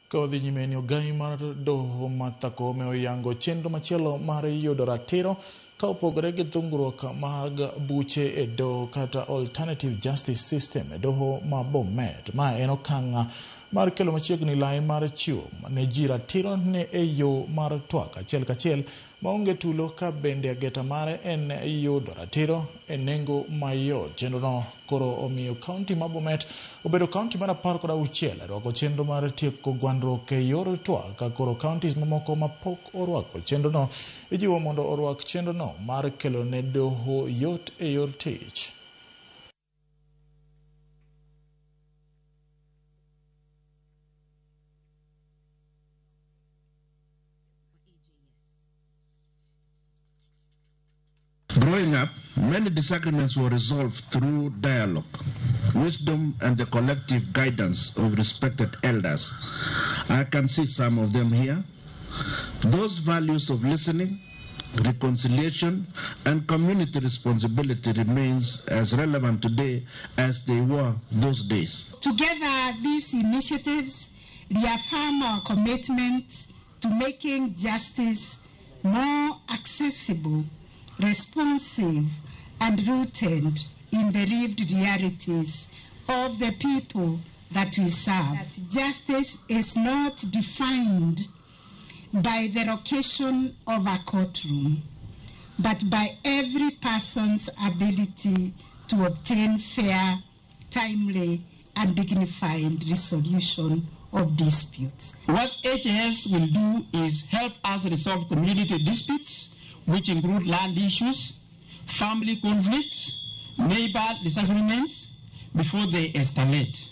Ka odhi nyime ni ogai mar doho Martha Koome oyango chenro machielo mar yudo ratiro ka opogore gi dhungruok mag buche e doho kata alternative justice system e doho ma Bomet. Ma en okang' mar kelo machiegni lai mar chiwo ne ji ratiro ne e yo mar twak achiel kachiel maonge tulo ka bende ageta mare en yudo ratiro e nengo mayot. Chenrono koro omiyo kaunti ma Bomet obedo kaunti mar 16 e rwako chenro mar tieko gwandruok e yor twak ka koro counties mamoko mapok orwako chenrono ijiwo mondo orwak chenrono mar kelo ne doho yot e yor tich. Growing up, many disagreements were resolved through dialogue, wisdom, and the collective guidance of respected elders. I can see some of them here. Those values of listening, reconciliation, and community responsibility remains as relevant today as they were those days. Together, these initiatives reaffirm our commitment to making justice more accessible, responsive, and rooted in the lived realities of the people that we serve. That justice is not defined by the location of a courtroom, but by every person's ability to obtain fair, timely, and dignified resolution of disputes. What AJS will do is help us resolve community disputes, which include land issues, family conflicts, neighbor disagreements, before they escalate.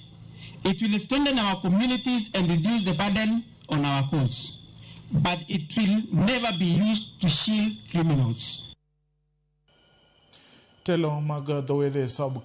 It will strengthen our communities and reduce the burden on our courts, but it will never be used to shield criminals. Telo mag dho wedhe sub